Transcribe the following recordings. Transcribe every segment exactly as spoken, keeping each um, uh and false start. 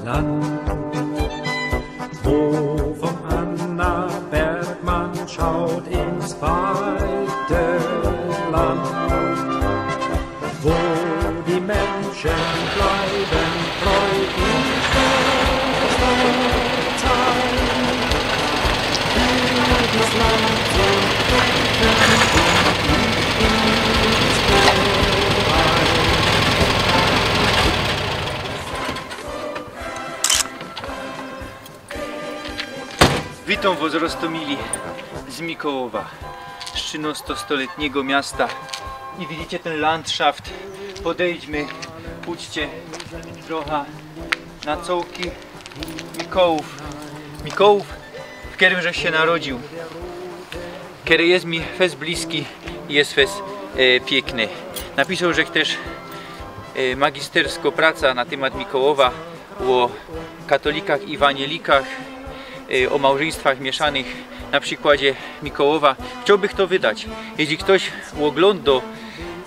Land, wo vom Anna Bergmann schaut ins weite Land, wo die Menschen bleiben treu in schönster Zeit. Für das Land zu kämpfen und ich bin bereit. Witōm wos, Roztomili, z Mikołowa, z trzynostostoletniego miasta. I widzicie ten landschaft. Podejdźmy, pójdźcie trochę na cołki Mikołów. Mikołów, w kerym żech sie narodziōł, kery je mi fest bliski i je fest, e, piykny. Napisoł żech tyż, e, magistersko praca na tymat Mikołowa ô katolikach i wanielikach, e, ô małżyństwach miyszanych na przikładzie Mikołowa. Chciołbych to wydać. Jeźli ftoś ôglōndo,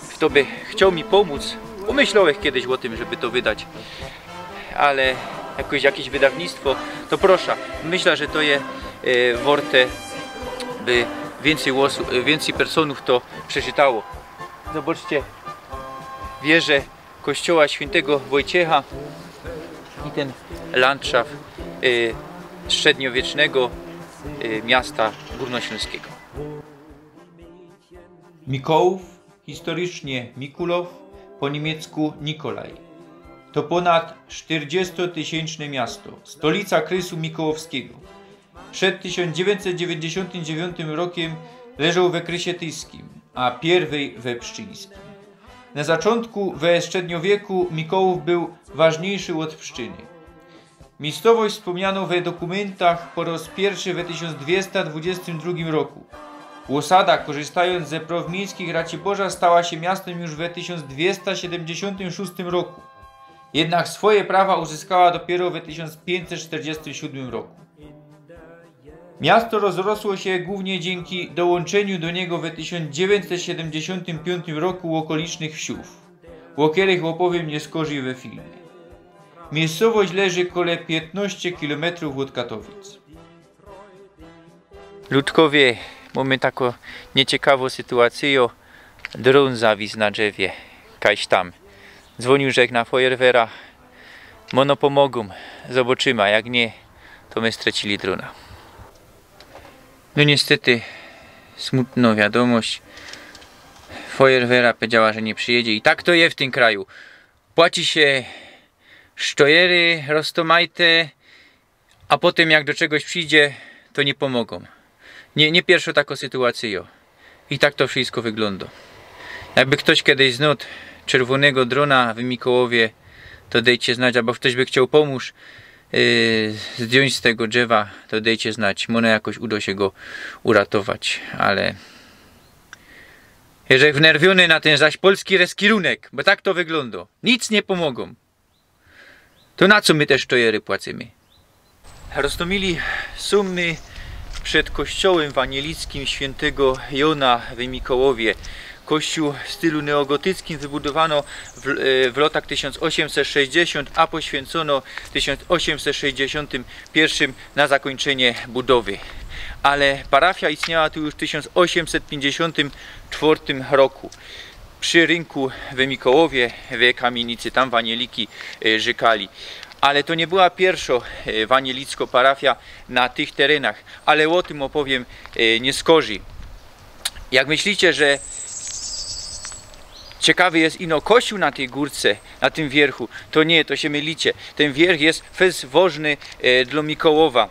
fto by chcioł mi pōmōc, pōmyślołech kejś ô tym, żeby to wydać. Ale jakoś, jakeś wydawnictwo, to proszã. Myślã, że to je, e, worte, by wiyncyj ôsu-, e, wiyncyj personōw to przeczytało. Zobaczcie, wieże kościoła świyntego Wojciecha i ten landschaft, e, średniowiecznego, e, miasta górnoślōnskigo. Mikołów, historycznie Mikulow, po niymiecku Nikolaj. To pōnad sztyrdziestotysiynczne miasto, stolica krysu mikołowskigo. Przed tysiōnc dziewiyńćset dziewiyńćdziesiōntym dziewiōntym rokym leżoł we Krysietyskim, a piyrwyj we Pszczyńskim. Na zaczōntku, we strzedniowieku, Mikołōw bōł ważniyjszy ôd Pszczyny. Miejscowość wspōmniano we dokōmyntach po roz piyrszy we tysiōnc dwiesta dwudziestym drugim roku. Ôsada, korzystając ze praw miejskich Raciborza, stała sie miastym już we tysiōnc dwiesta siedymdziesiōntym szōstym roku. Jednak swoje prawa uzyskała dopiero we tysiōnc piyńćset sztyrdziestym siódmym roku. Miasto rozrosło się głównie dzięki dołączeniu do niego we tysiōnc dziewiyńćset siedymdziesiōntym piōntym roku ôkolicznych wsiōw, ô kerych ôpowiym niyskorzij we filmie. Miejscowość leży kole piyńtnŏście kilometrōw ôd Katowic. Ludkowie, mōmy takõ niyciekawõ sytuacyjõ. Drōn zawisł na drzewie, kajś tam. Dzwōniōł żech na Feuerwehra. Może pōmogōm, zobaczymy, jak niy, to my stracili drōna. No niystety, smutnŏ wiadōmość. Feuerwehra powiedziała, że niy przijedzie i tak to je w tym kraju. Płaci sie sztojery roztōmajte, a potym jak do czegoś przijedzie, to niy pōmogōm. Niy, niy piyrszŏ takŏ sytuacyjŏ. I tak to wszysko wyglōndŏ. Jakby ftoś kejś znŏd czerwōnego drōna w Mikołowie, to dejcie znać, abo ftoś by chcioł pōmōż, yy, zdjōńć z tego drzewa, to dejcie znać. Może jakoś udo sie go uratować, ale jeżech wnerwiōny na tyn zaś polski reskirunek, bo tak to wyglōndŏ. Nic niy pōmogōm. To na co my te sztojery płacymy? Roztōmili, sōm my przed kościołym wanielickim świyntego Jōna w Mikołowie. Kościół w stylu neogotyckim wybudowano w, e, w lŏtach tysiōnc ôziymset sześćdziesiōnt, a poświyncōno w tysiōnc ôziymset sześćdziesiōntym piyrszym na zakōńczynie budowy. Ale parafia istniała tu już w tysiōnc ôziymset piyńćdziesiōntym czwŏrtym roku. Przi rynku we Mikołowie, we kamienicy, tam wanieliki, e, rzykali. Ale to niy była piyrszŏ, e, wanielicko parafia na tych terenach, ale ô tym ôpowiym, e, niyskorzij. Jak myślicie, że ciekawy je ino kościōł na tyj gōrce, na tym wiyrchu, to niy, to sie mylicie. Tyn wiyrch je fest wożny, e, dlŏ Mikołowa.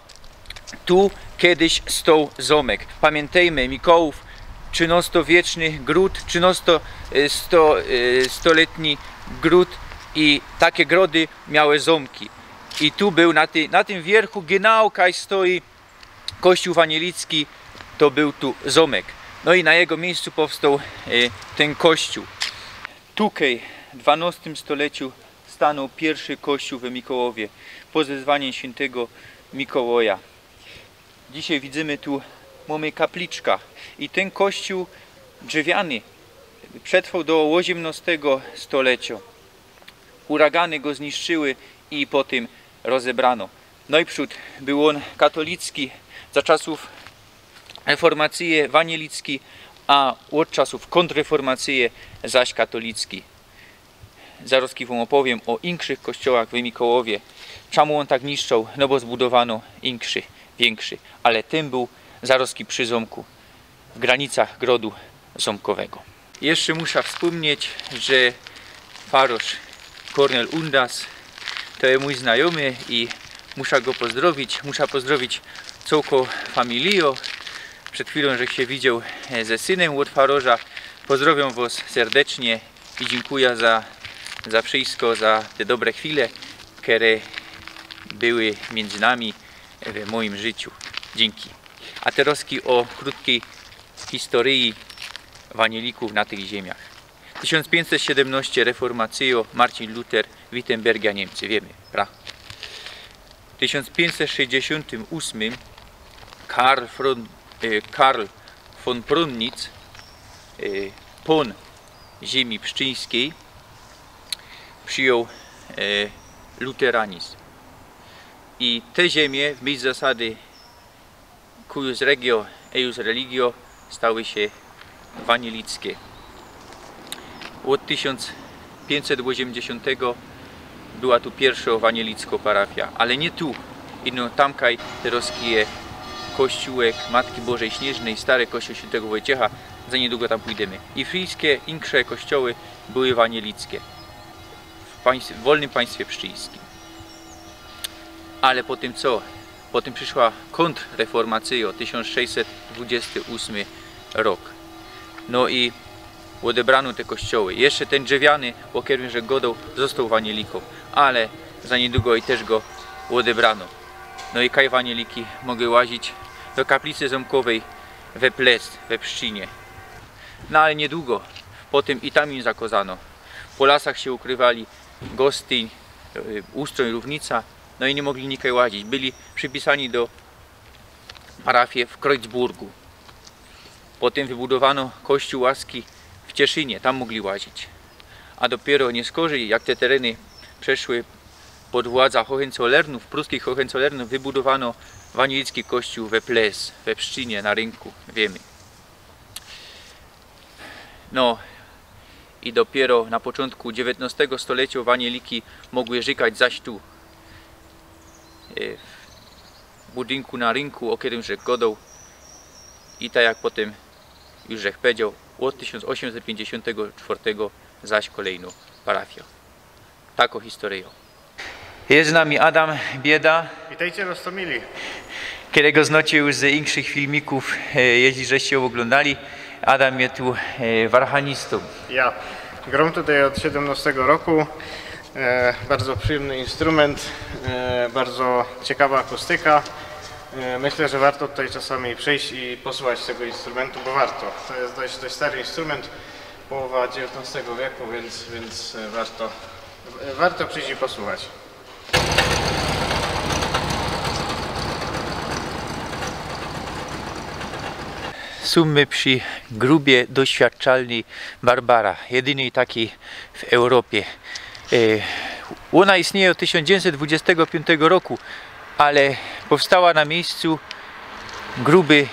Tu kejś stoł zōmek. Pamiyntejmy, Mikołōw, trzynŏstowieczny grōd, trzynŏsto, e, sto, e, stoletni grōd i take grody miały zōmki. I tu bōł na ty-, na tym wiyrchu genau kaj stoi kościoł wanielicki, to bōł tu zōmek. No i na jego miyjscu powstoł, e, tyn kościoł. Tukej w dwanŏstym stoleciu stanōł piyrszy kościoł we Mikołowie, pod wezwanim świyntego Mikołaja. Dzisiej widzymy tu, mōmy kapliczka i tyn kościoł drzewiany przetrwoł do ôziymnŏstego stolecio. Uragany go zniszczyły i potym rozebrano. Nojprzōd bōł ôn katolicki, za czasōw reformacyje wanielicki, a ôd czasōw kōntreformacyje zaś katolicki. Zarŏzki wōm ôpowiym ô inkszych kościołach w Mikołowie. Czamu ôn tak niszczoł? No bo zbudowano inkszy, wiynkszszy, ale tyn bōł zarŏzki przi zōmku, w granicach grodu zōmkowego. Jeszcze musza wspōmnieć, że farosz Kornel Undas to je mōj znajomy i musza go pozdrowić. Musza pozdrowić cołko familijo. Przed chwilōm żech sie widzioł, e, ze synym ôd faroża. Pozdrowiōm wŏs serdecznie i dziynkuja za, za wszysko, za te dobre chwile, kere były miyndzy nami w mojim życiu. Dziynki. A terŏzki ô krōtkij historyji wanielików na tych ziymniach. Tysiōnc piyńćset siedymnŏście reformacyjo, Marcin Luther, Wittenbergia, Niymcy, wiymy, pra. W tysiōnc piyńćset sześćdziesiōntym ôsmym Karl, Fron, e, Karl von Pronnitz, e, pōn ziymi pszczyńskij, przijōn, e, luteranizm. I te ziymie w myśl zasady cuius regio, eius religio stały sie wanielickie. Ôd tysiōnc piyńćset ôziymdziesiōntego była tu piyrszŏ wanielicko parafia, ale niy tu, ino tamkaj terŏzki je kościołek Matki Bożej Śnieżnej, stary kościoł świyntygo Wojciecha, za niydługo tam pōjdymy. I wszyjske inksze kościoły były wanielickie w państw, w wolnym państwie pszczyńskim. Ale potym co? Potym prziszła kōntreformacyjo, tysiōnc sześćset dwudziesty ôsmy rok. No i ôdebrano te kościoły. Jeszcze tyn drzewiany, ô kerym żech godoł, zostoł wanielikōm, ale za niydługo i tyż go ôdebrano. No i kaj wanieliki mogły łazić? Do kaplice zōmkowyj we Ples, we Pszczynie. No ale niydługo, potym i tam im zakŏzano. Po lasach sie ukrywali, Gostyń, e, Ustrōń, Rōwnica, no i niy mogli nikaj łazić. Byli przipisani do parafie w Kreuzburgu. Potym wybudowano kościōł łaski w Cieszynie, tam mogli łazić. A dopiyro niyskorzij, jak te tereny przeszły pod władzã Hohenzollernōw, pruskich Hohenzollernōw, wybudowano wanielicki kościoł we Ples, we Pszczynie, na Rynku, wiymy. No i dopiyro na poczōntku dziewiyntnŏstego stolecjo wanieliki mogły rzykać zaś tu, e, w budynku na Rynku, ô kerym żech godoł. I tak jak potym już żech pedzioł, ôd tysiōnc ôziymset piyńćdziesiōntego czwŏrtego zaś kolejnŏ parafijŏ. Takŏ historyjŏ. Je z nami Adam Bieda. Witejcie, Rostomili. Kerego znŏcie już z inkszych filmikōw, e, jeźli żeście ôglōndali. Adam je tu, e, warhanistōm. Ja. Grōm tutaj ôd siedymnŏstego roku. E, bardzo przijymny instrument, e, bardzo ciekawa akustyka. E, myślã, że warto tutaj czasami przijś i posłuchać tego instrumentu, bo warto. To je dość, dość stary instrument, połowa dziewiyntnŏstego wieku, wiync, wiync, e, warto, e, warto przijś i posłuchać. Sōm my przi grubie doświadczalnyj Barbara, jedynyj takij w Europie. E, ôna istniyje ôd tysiōnc dziewiyntset dwudziestego piōntego roku, ale powstała na miyjscu gruby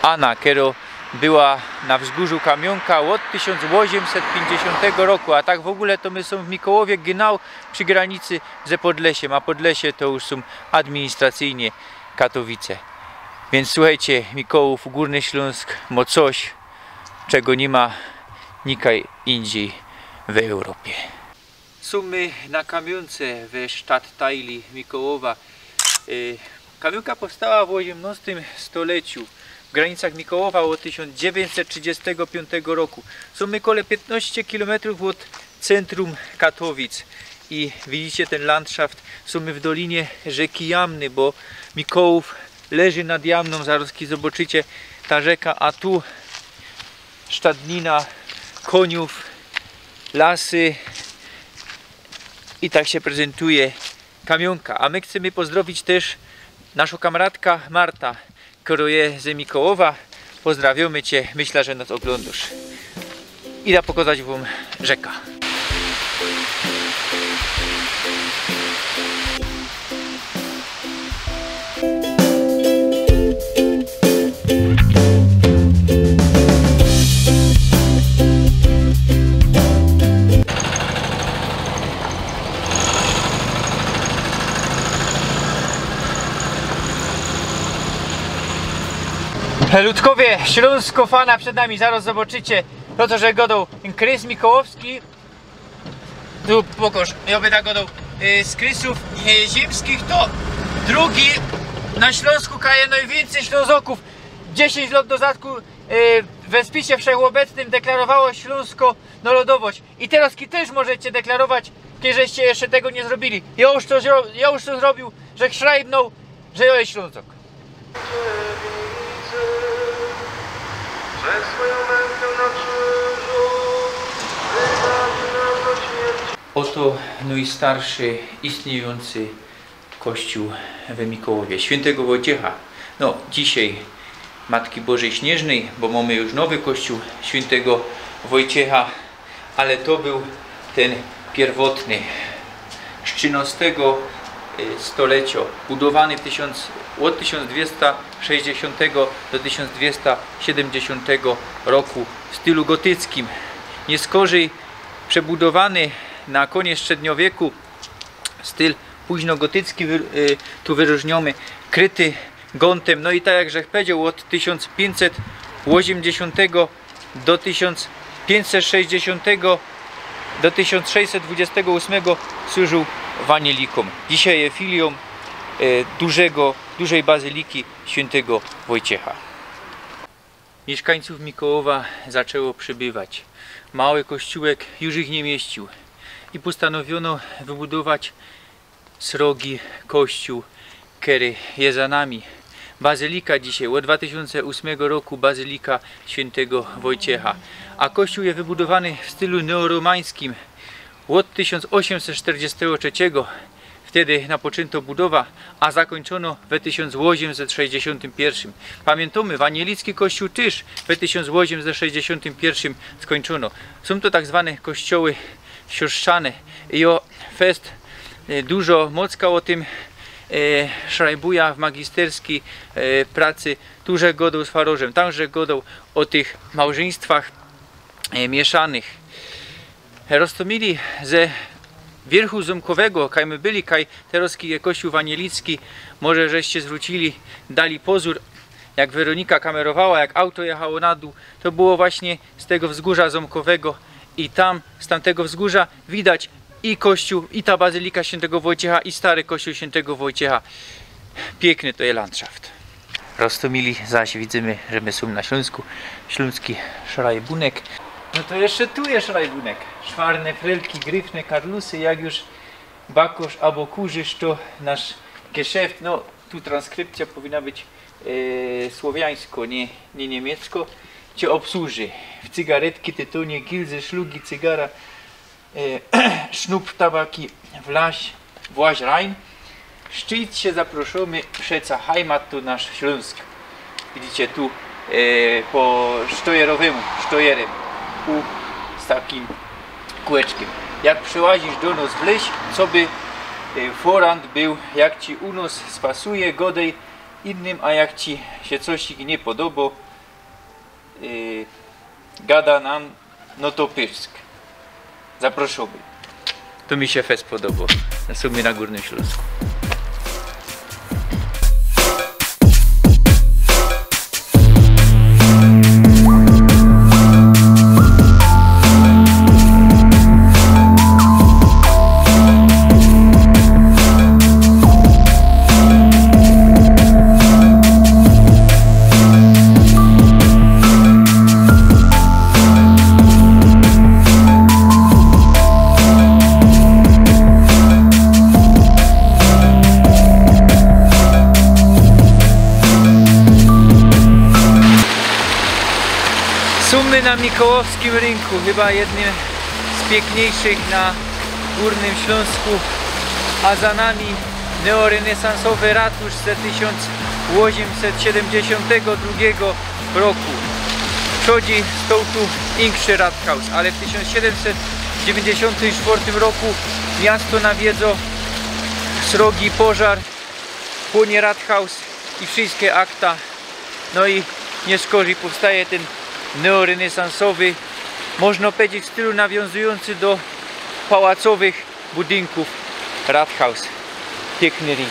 Ana, kerŏ była na wzgōrzu Kamiōnka ôd tysiōnc ôziymset piyńćdziesiōntego roku, a tak w ôgōle to my sōm w Mikołowie genau przi granicy ze Podlesiem, a Podlesie to już sōm administracyjnie Katowice. Wiync słuchejcie, Mikołōw, Gōrny Ślōnsk mŏ coś, czego niy ma nikaj indzij w Europie. Sōm my na Kamiōnce we Stadteilu Mikołowa. Y, Kamiōnka powstała w ôziymnŏstym stoleciu, w granicach Mikołowa ôd tysiōnc dziewiyntset trzidziestego piōntego roku. Sōm my kole piyntnŏście kilometrōw ôd centrum Katowic. I widzicie tyn landszaft, sōm my w dolinie rzeki Jamny, bo Mikołōw leży nad Jamnōm, zarŏzki zobaczycie ta rzeka, a tu stadnina kōniōw, lasy i tak sie prezentuje Kamiōnka. A my chcemy pozdrowić tyż naszõ kamratka Marta, kerŏ je ze Mikołowa. Pozdrawiōmy cie, myślã, że nŏs ôglōndŏsz. Idã pokŏzać wōm rzeka. Ludkowie, Ślōnskofana przed nami, zarŏz zobaczycie. To, to, że gŏdoł Krys Mikołowski, tu pokoż, jŏ by tak gŏdoł, y, z Krysōw, y, Ziymskich, to drugi na Ślōnsku, kaj je nojwiyncyj Ślōnzokōw. Dziesiyńć lŏt do zadku, y, we spisie wszechobecnym deklarowało Ślōnsko nŏrodowość. I terŏz ki tyż możecie deklarować, kej żeście jeszcze tego niy zrobiyli. Jŏ już to zro-, jŏ już to zrobiōł, że szrajbnōł, że jŏ je Ślōnzok. Oto nojstarszy istniyjōncy kościōł we Mikołowie, świyntego Wojciecha. No, dzisiej Matki Bożyj Śnieżnyj, bo mōmy już nowy kościōł świyntego Wojciecha, ale to bōł tyn piyrwotny, z trzynŏstego, y, stoleciŏ, budowany w tysiōnc, ôd tysiōnc dwiysta sześćdziesiōntego do tysiōnc dwiysta siedymdziesiōntego roku w stylu gotyckim. Niyskorzij przebudowany na kōniec średniowieku, styl pōźnogotycki, wy-, y, tu wyrożniōmy, kryty gōntym. No i tak jak żech powiedzioł, ôd tysiōnc piyńćset ôziymdziesiōntego do tysiōnc piyńćset sześćdziesiōntego do tysiōnc sześćset dwudziestego ôsmego służōł w anielikōm. Dzisiej je filiōm, y, dużego, dużej bazyliki świyntego Wojciecha. Miyszkańcōw Mikołowa zaczło przibywać. Mały kościołek już ich niy miyściōł i postanowiono wybudować srogi kościoł, kery je za nami. Bazylika dzisiej, ôd dwa tysiōnce ôsmego roku, bazylika świyntego Wojciecha. A kościoł je wybudowany w stylu neoromańskim ôd tysiōnc ôziymset sztyrdziestego trzeciego. Wtedy napoczynto budowa, a zakōńczōno we tysiōnc ôziymset sześćdziesiōntym piyrszym. Pamiyntajōmy, wanielicki kościoł tyż we tysiōnc ôziymset sześćdziesiōntym piyrszym skōńczōno. Sōm to tak zwane kościoły siostrzane. I jŏ fest, e, dużo mocka ô tym, e, szrajbuja w magisterskij, e, pracy. Tu żech gŏdoł z farŏrzym, tam żech gŏdoł ô tych małżyństwach, e, miyszanych. Roztōmili ze wiyrchu zōmkowego, kaj my byli, kaj terŏz ki je kościoł wanielicki, może żeście zwrōcili, dali pozōr, jak Weronika kamerowała, jak auto jechało na dōł, to było właśnie z tego wzgōrza zōmkowego i tam, z tamtego wzgōrza widać i kościoł, i ta bazylika świyntego Wojciecha, i stary kościoł świyntego Wojciecha. Piykny to je landszaft. Roztōmili, zaś widzymy, że my sōm na Ślōnsku. Ślōnski szrajbunek. No to jeszcze tu je szrajbunek. Szwarne frelki, gryfne karlusy, jak już bakosz abo kurzysz, to nasz geszeft. No, tu transkrypcyjŏ powinna być, e, słowiańsko, niy, niy niymiecko. Cie ôbsłuży. W cygaretki, tytōnie, gilzy, szlugi, cygara, e, sznōp, tabaki, wlaś, właś rein. Szczyjcie, zaproszōmy przeca Heimat, to nasz Ślōnsk. Widzicie tu, e, po sztojerowemu, sztojerem, u, z takim kółeczkiym. Jak przełazisz do nos w leś, coby, e, forant bōł, jak ci u nos spasuje, godej innym, a jak ci sie coś niy podobo, e, gada nam, no to pysk. Zaproszōmy. To mi sie fest podobo. Na sōm na Gōrnym Ślōnsku. Sōm my na Mikołowskim Rynku, chyba jednym z piykniejszych na Gōrnym Ślōnsku, a za nami neorenesansowy ratusz ze tysiōnc ôziymset siedymdziesiōntego drugigo roku. Przodzi stoł tu inszy rathaus, ale w tysiōnc siedymset dziewiyńćdziesiōntym sztwŏrtym roku miasto nawiedzo srogi pożar, płonie rathaus i wszyjske akta. No i niyskorzij powstaje tyn neorenesansowy, można powiedzieć, w stylu nawiōnzujōncy do pałacowych budynkōw rathaus. Piykny rynk.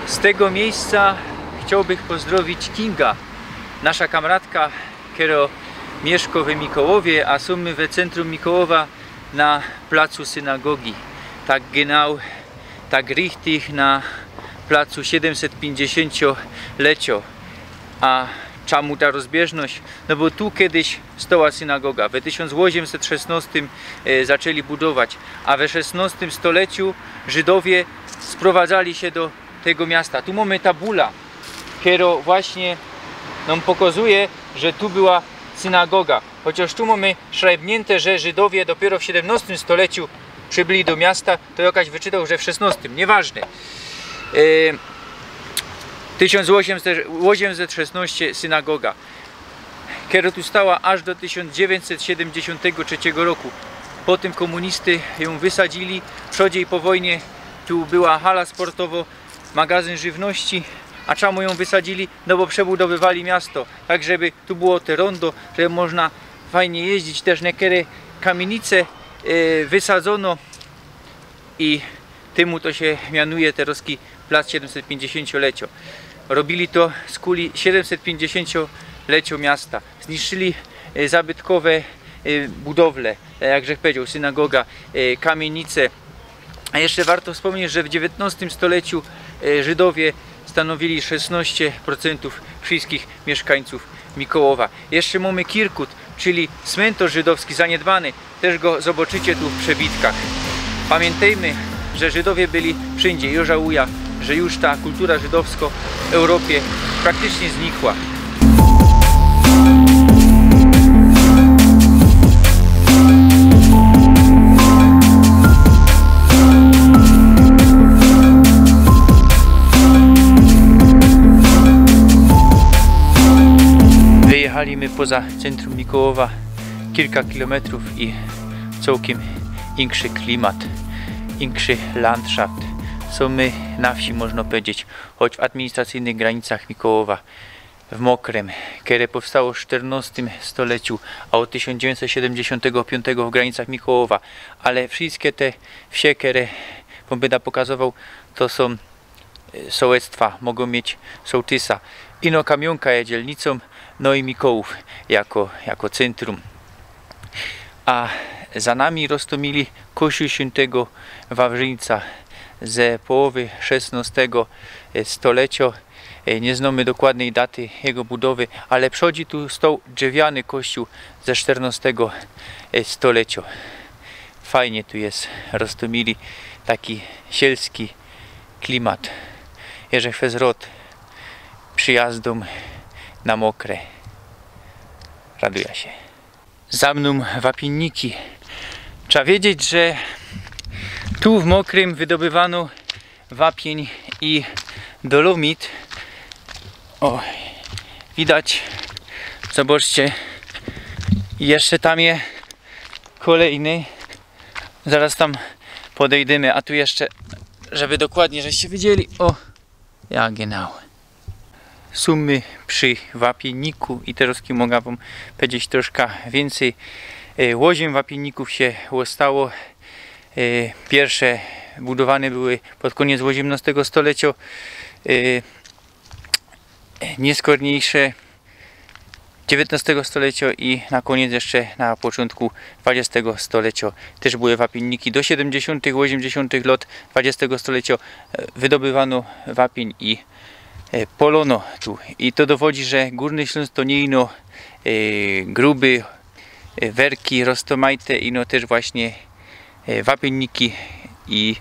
Z tego miyjsca Chciałbych pozdrowić Kinga, nasza kamratka, kero mieszko we Mikołowie, a sōm my we centrum Mikołowa na placu synagogi. Tak genau, tak richtig na placu siedymset piyńćdziesiōncio lecio. A czamu ta rozbieżność? No bo tu kejsik stoła synagoga, we tysiōnc ôziymset szesnostym, e, zaczli budować, a we szesnostym stoleciu Żydowie sprowadzali sie do tego miasta. Tu mōmy tabula, kero właśnie nōm pokazuje, że tu była synagoga. Chociŏż tu mōmy szrajbniynte, że Żydowie dopiyro w siedymnostym stoleciu przybyli do miasta, to jŏ kaś wyczytoł, że w szesnostym. Niyważne. E, tysiōnc ôziymset, ôziymset szesnŏście synagoga, kero tu stała aż do tysiōnc dziewiyńćset siedymdziesiōntego trzeciego roku. Potym kōmunisty jōm wysadzili. Przodzij po wojnie tu była hala sportowo, magazyn żywności. A czamu jōm wysadzili? No bo przebudowywali miasto, tak żeby tu było te rondo, żeby można fajnie jeździć. Tyż niekere kamienice, e, wysadzono i tymu to sie mianuje terŏzki plac siedymset piyńćdziesiōncio lecio. Robili to z kuli siedymset piyńćdziesiōncio lecio miasta. Zniszczyli, e, zabytkowe, e, budowle, e, jak żech pedział, synagoga, e, kamienice. A jeszcze warto wspōmnieć, że w dziewiyntnostym stoleciu, e, Żydowie stanowili szesnŏście procentōw wszyjskich miyszkańcōw Mikołowa. Jeszcze mōmy Kirkut, czyli smyntŏrz żydowski zaniedbany. Tyż go zobaczycie tu w przebitkach. Pamiyntejmy, że Żydowie byli wszyndzie. Jŏ żałujã, że już ta kultura żydowsko w Europie praktycznie znikła. Wyjechali my poza centrum Mikołowa kilka kilometrōw i cołkym inkszy klimat, inkszy landszaft. Sōm my na wsi, można pedzieć, choć w administracyjnych granicach Mikołowa, w Mokrym, kere powstało w sztyrnŏstym stoleciu, a ôd tysiōnc dziewiyńćset siedymdziesiōntego piōntego w granicach Mikołowa. Ale wszyjske te wsie, kere wōm byda pokazowoł, to sōm, e, sołectwa, mogōm mieć sołtysa. Ino Kamiōnka je dzielnicōm, no i Mikołōw jako, jako centrum. A za nami roztōmili kościōł świyntego Wawrzyńca ze połowy szesnŏstego, e, stolecio. E, niy znōmy dokładnyj daty jego budowy, ale przodzi tu stoł drzewiany kościōł ze sztyrnŏstego, e, stolecio. Fajnie tu je roztōmili, taki sielski klimat. Jeże chwez rod przijazdōm na Mokre. Radujã sie. Za mnōm wapiynniki. Trzeba wiedzieć, że tu w Mokrym wydobywano wapień i dolomit. O, widać. Zobaczcie. I jeszcze tam je kolejny. Zaraz tam podejdziemy, a tu jeszcze, żeby dokładnie żeście widzieli. O, ja, genau. Sōm my przi wapiyniku i terŏz mogã wōm pedzieć troszka wiyncyj. E, ôziym wapiyników sie ôstało. E, piyrsze budowane były pod kōniec ôziymnŏstego stolecio. E, niyskorniejsze dziewiyntnŏstego stolecio i na kōniec jeszcze na poczōntku dwadziestego stolecio tyż były wapiynniki. Do siedymdziesiōntych, ôziymdziesiōntych lŏt dwadziestego stolecio, e, wydobywano wapień i, e, polono tu. I to dowodzi, że Gōrny Ślōnsk to niy ino, e, gruby, e, werki, roztōmajte, ino tyż właśnie, e, wapiynniki i,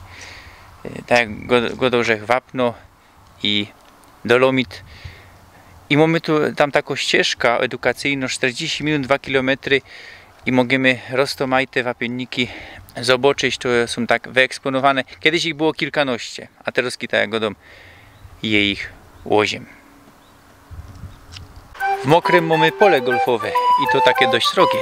e, tak jak go-, godoł żech, wapno i dolomit. I mōmy tu, tam takõ ścieżka edukacyjnõ, sztyrdziści minut, dwa kilometry, i możymy roztōmajte wapiynniki zobaczyć, to sōm tak wyeksponowane. Kejsik ich było kilkanŏście, a terŏz, tak jak godōm, je ich ôziym. W Mokrym mōmy pole golfowe i to take dość srogie.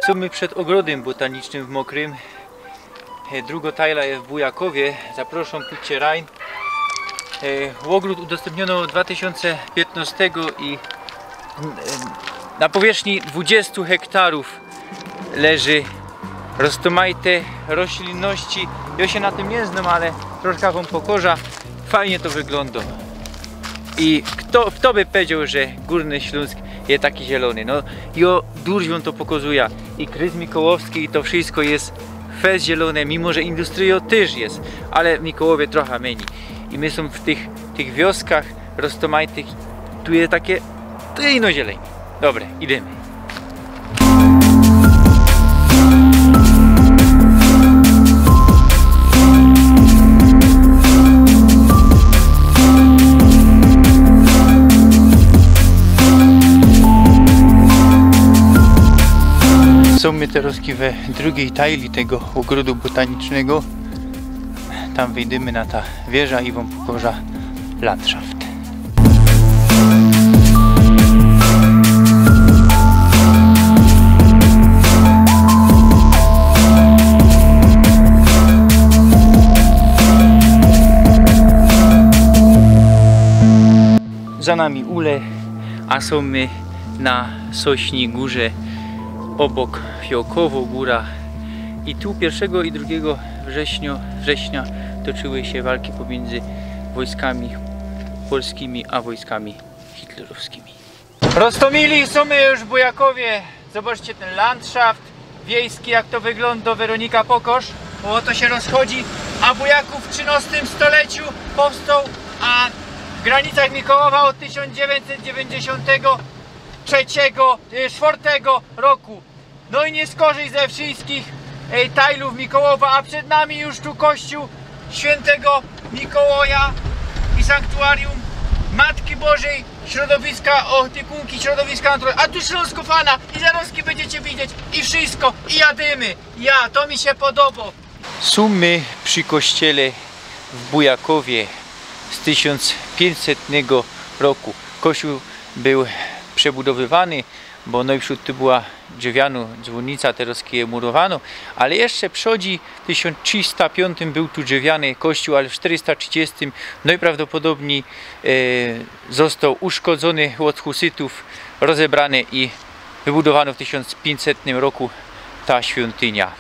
Sōm my przed ôgrodym botanicznym w Mokrym. E, drugŏ tajla je w Bujakowie. Zaprŏszōm, pōdźcie rajn. E, Ôgrōd udostępniono dwa tysiōnce piōtnostego i, e, na powierzchni dwudziestu hektarów leży roztōmajte roślinności. Jŏ sie na tym niy znōm, ale troszka wōm pokoża. Fajnie to wyglōndo. I fto, fto by powiedzioł, że Gōrny Ślōnsk je taki zielōny? No, jŏ durziōm to pokozuja. I kryz mikołowski, i to wszysko je fest zielōne, mimo że industryjŏ tyż je, ale w Mikołowie trocha mynij. I my sōm w tych, tych wioskach roztōmajtych, tu je take, tu je ino zieleń. Dobre, idymy. Sōm my terŏzki we drugij tajli tego ôgrodu botanicznego. Tam wyjdymy na ta wieża i wōm pokoża landschaft. Za nami Ule, a sōm my na Sośni Górze, ôbok Fiołkowŏ Gōra. I tu piyrszego i drugigo września, września toczyły sie walki pomiyndzy wojskami polskimi a wojskami hitlerowskimi. Roztōmili, sōm my już w Bujakowie. Zobaczcie tyn landschaft wiejski, jak to wyglōndo. Weronika, pokoż, bo ô to sie rozchodzi. A Bujakōw w trzynŏstym stoleciu powstoł, a w granicach Mikołowa ôd tysiōnc dziewiyńćset dziewiyńćdziesiōntego trzecigo, e, sztwŏrtego roku. No i niy skorzij ze wszyskich, e, tajlōw Mikołowa, a przed nami już tu kościōł świyntego Mikołaja i sanktuarium Matki Bożej Środowiska, Ôpiekōnki Środowiska Naturalnego. A tu Ślōnskofana i zarŏzki bydziecie widzieć i wszysko, i jadymy. Ja, to mi sie podobŏ. Sōm my przi kościele w Bujakowie z tysiōnc piyńćsetnego roku. Kościōł bōł przebudowywany, bo nojprzōd tu była drzewianŏ dzwōnnica, terŏzki je murowanŏ, ale jeszcze przodzi, w tysiōnc trzysta piōntym bōł tu drzewiany kościōł, ale w sztyrysta trzidziestym nojprawdopodobnij, e, ôstoł uszkodzōny ôd husytōw, rozebrany i wybudowano w tysiōnc piyńćsetnym roku ta świątynia.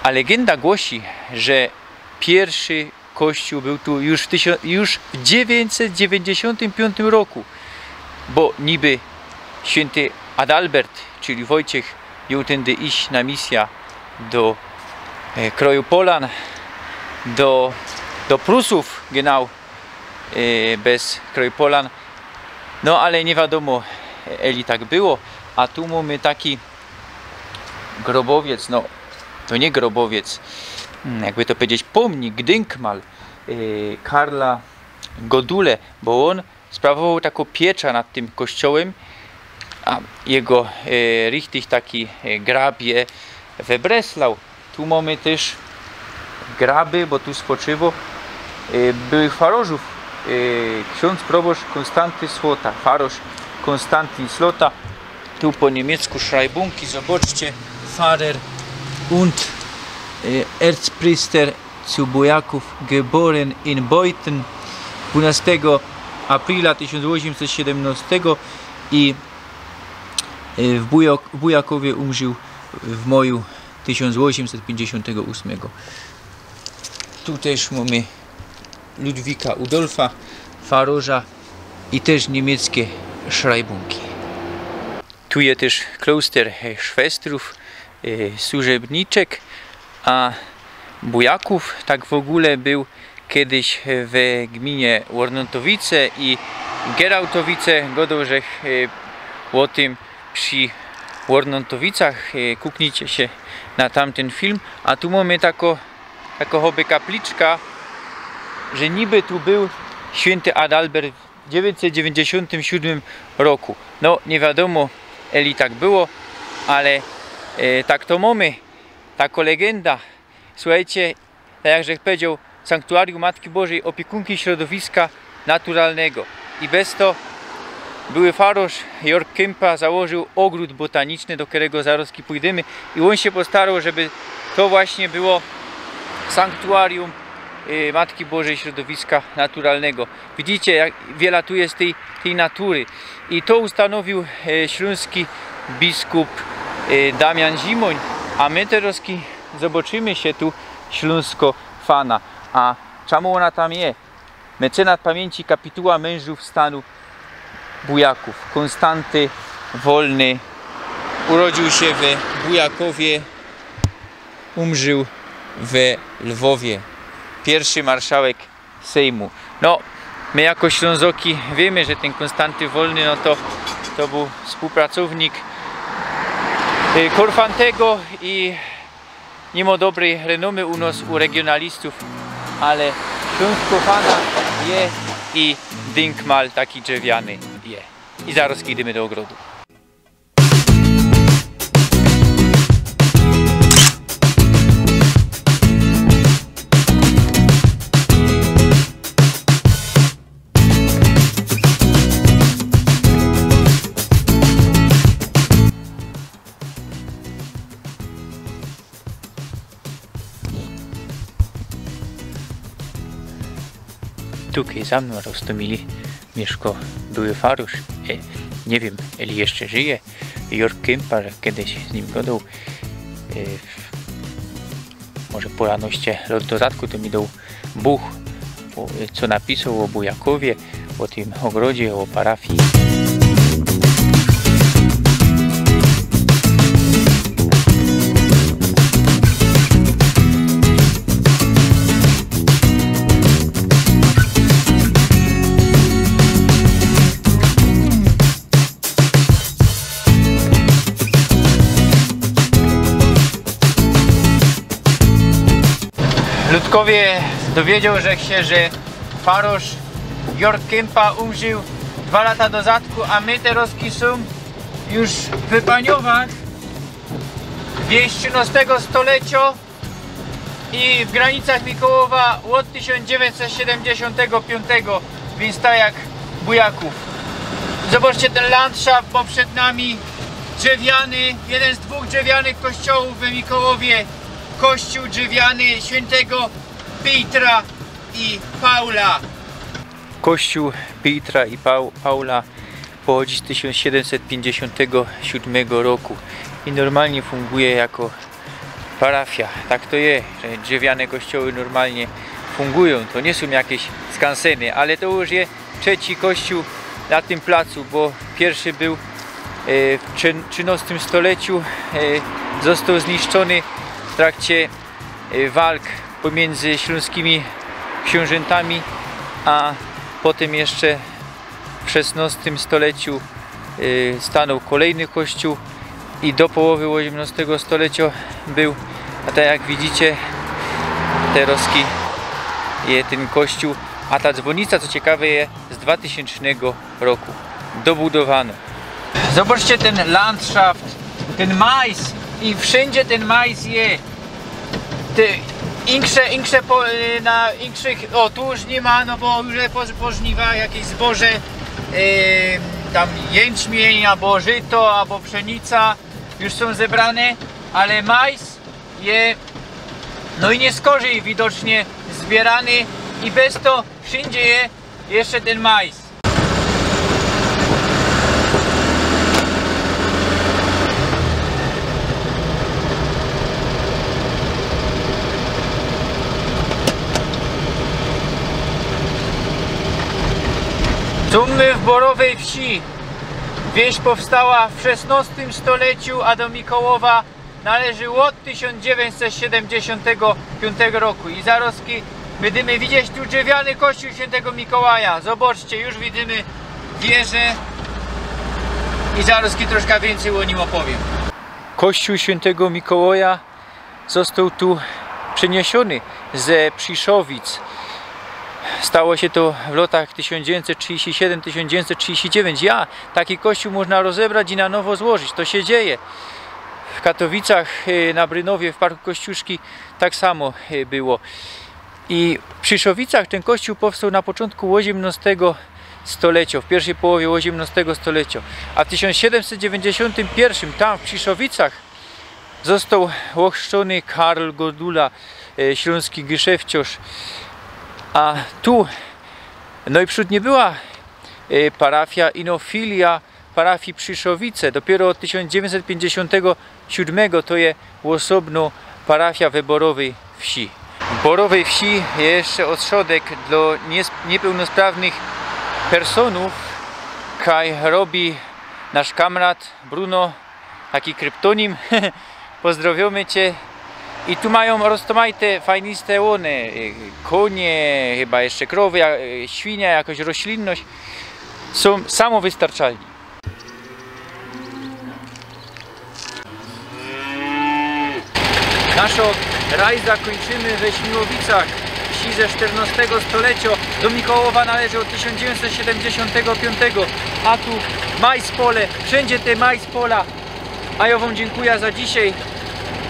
A legenda głosi, że piyrszy kościōł bōł tu już w tysiōnc, już w dziewiyńćset dziewiyńćdziesiōntym piyōntym roku, bo niby świynty Adalbert, czyli Wojciech, miōł tyndy iś na misjŏ do, e, krojŏ Polan, do, do Prusōw, genau, e, bez krojŏ Polan. No ale niy wiadōmo, eli tak było. A tu mōmy taki grobowiec, no to niy grobowiec, mm, jakby to powiedzieć, pōmnik, dynkmal, e, Karla Godule, bo ôn sprawowoł takõ pieczã nad tym kościołym, a jego, e, richtig taki, e, grab je we Breslau. Tu mōmy tyż graby, bo tu spoczywoł, e, byłych farorzōw, e, ksiōndz probōszcz Konstanty Słota, farorz Konstantin Słota. Tu po niymiecku Schreibunki, zobaczcie, Pfarrer und, e, Erzpriester zu Bujakōw, geboren in Beuthen dwanŏstego aprila tysiōnc ôziymset siedymnŏstego i, e, w Bujak-, w Bujakowie umrzōł w maju tysiōnc ôziymset piyńćdziesiōntego ôsmego. Tu tyż mōmy Ludwika Udolfa, farorza, i tyż niymieckie Schreibunki. Tu je tyż kloster, e, szwestrōw, e, służebniczek, a Bujakōw tak w ôgōle bōł kedyś we gminie Ôrnōntowice i Gerałtowice. Godoł żech, e, ô tym przi Ôrnōntowicach, e, kuknijcie sie na tamtyn film. A tu mōmy takõ, takõ choby kapliczka, że niby tu bōł świynty Adalbert w dziewiyńćset dziewiyńćdziesiōntym siōdmym roku. No, niy wiadōmo, eli tak było, ale, e, tak to mōmy, takõ legenda. Suchejcie, tak jak żech powiedzioł, Sanktuarium Matki Bożej, Ôpiekōnki Środowiska Naturalnego. I bez to były farorz Jörg Kympa założōł ôgrōd botaniczny, do kerego zarŏzki pōjdymy. I ôn sie postaroł, żeby to właśnie było sanktuarium e, Matki Bożej Środowiska Naturalnego. Widzicie, jak wiela tu jest tej, tej natury. I to ustanowił, e, śląski biskup, e, Damian Zimoń, a my terozki zobaczymy sie tu śląsko fana. A czemu ona tam je? Mecenat pamiynci kapituła mężōw stanu Bujakōw, Konstanty Wolny. Urodził się we Bujakowie, umrził we Lwowie. Pierwszy marszałek Sejmu. No, my jako Ślązoki wiemy, że ten Konstanty Wolny, no to, to był współpracownik, y, Korfantego i mimo dobrej renomy u nos, u regionalistów, ale śląsko fana je i dynkmal taki drzewiany je. I zaroz idymy do ogrodu. Tukej za mnōm roztōmili mieszko były farōrz. E, niy wiym, eli jeszcze żyje. Jōrg Kympa, kedyś z nim godoł. E, może pora noście lot do zadku, to mi doł buch, o, co napisoł ô Bujakowie, ô tym ogrodzie, ô parafii. Ludkowie dowiedzioł żech sie, że farōrz Jōrg Kympa umrził dwa lata do zadku, a my terozki sōm już we Baniowach wieś trzynostego stolecio i w granicach Mikołowa ôd tysiōnc dziewiyńćset siedymdziesiōntego piōntego, wiync tak jak Bujakōw. Zobaczcie ten landszaft, bo przed nami drzewiany, jedyn z dwōch drzewianych kościołōw we Mikołowie, kościół drzewiany świyntego Piotra i Paula. Kościół Piotra i Pau-, Paula pochodzi z tysiōnc siedymset piyńćdziesiōntego siódmego roku i normalnie funguje jako parafia. Tak to je, że drzewiane kościoły normalnie fungujōm. To niy sōm jakeś skanseny, ale to już je trzeci kościół na tym placu, bo piyrszy bōł, e, w trzi-, trzynostym stoleciu, e, zostoł zniszczōny w trakcie, e, walk pomiyndzy ślōnskimi ksiōnżyntami, a potym jeszcze w szesnostym stoleciu, y, stanoł kolejny kościōł i do połowy ôziymnostego stolecio bōł. A tak jak widzicie, terozki je tyn kościōł, a ta dzwōnica, co ciekawe, je z dwatysiōncznego roku dobudowanŏ. Zobaczcie tyn landszaft, tyn majs i wszyndzie tyn majs je. Te insze, insze po-, y, na inkszych, ô, tu już niy ma, no bo już je po, po żniwa, jakeś zboże, y, tam jynczmiyń, abo żyto, abo pszenica już sōm zebrane, ale majs je, no i niyskorzij widocznie zbiyrany i bez to wszyndzie je jeszcze tyn majs. Tu my w Borowej Wsi. Wieś powstała w szesnostym stoleciu, a do Mikołowa należy ôd tysiōnc dziewiyńćset siedymdziesiōntego piōntego roku. I zarozki bydymy widzieć tu drzewiany kościōł świyntego Mikołaja. Zobaczcie, już widymy wieżę. I zarozki troszka wiyncyj ô nim ôpowiym. Kościōł świyntego Mikołaja zostoł tu przeniesiōny ze Prziszowic. Stało sie to w lotach tysiōnc dziewiyńćset trzidziści siedym, tysiōnc dziewiyńćset trzidziści dziewiyńć. Ja, taki kościōł można rozebrać i na nowo złożyć. To sie dzieje. W Katowicach, y, na Brynowie, w parku Kościuszki tak samo, y, było. I w Prziszowicoch tyn kościōł powstoł na poczōntku ôziymnostego stolecio, w piyrwszej połowie ôziymnostego stolecio. A w tysiōnc siedymset dziewiyńćdziesiōntym piyrwszym tam, w Prziszowicoch, zostoł ôchrzczōny Karl Godula, e, ślōnski gyszefciŏrz. A tu, no i przōd niy była, y, parafia, ino filia parafii Prziszowice. Dopiyro ôd tysiōnc dziewiyńćset piyńćdziesiōntego siōdmego to je ôsobnŏ parafia we Borowyj Wsi. W Borowyj Wsi je jeszcze ôstrzodek dlŏ nies-, niypełnosprawnych personōw. Kaj robi nasz kamrat Bruno, taki kryptonim. Pozdrŏwiymy cie. I tu majōm roztōmajte fajniste ône, y, konie, chyba jeszcze krowy, ja-, y, świnia, jakoś roślinność. Sōm samowystarczalni. Naszŏ rajza kōńczymy we Śmiłowicach, wsi ze sztyrnŏstego stoleciŏ. Do Mikołowa należy ôd tysiōnc dziewiyńćset siedymdziesiōntego piyōntego, a tu majspole, wszyndzie te majspola. A jŏ wōm dziynkuja za dzisiej.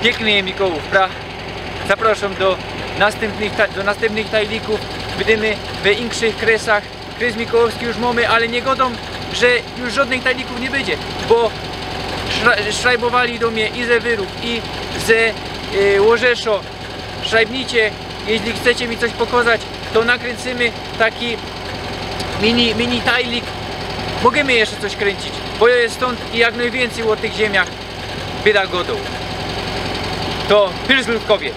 Piykny je Mikołōw, pra? Zaprŏszōm do nastympnych ta-, do nastympnych tajlikōw. Bydymy we inkszych kresach. Kres mikołowski już mōmy, ale niy godōm, że już żŏdnych tajlikōw niy bydzie, bo szra-, szrajbowali do mie i ze Wyrōw, i ze, y, Ôrzeszŏ. Szrajbnijcie, jeźli chcecie mi coś pokozać, to nakryncymy taki mini, mini tajlik. Możymy jeszcze coś kryńcić, bo jŏ je stōnd i jak nojwiyncyj ô tych ziymniach byda godōł. To Pyrslutkowie.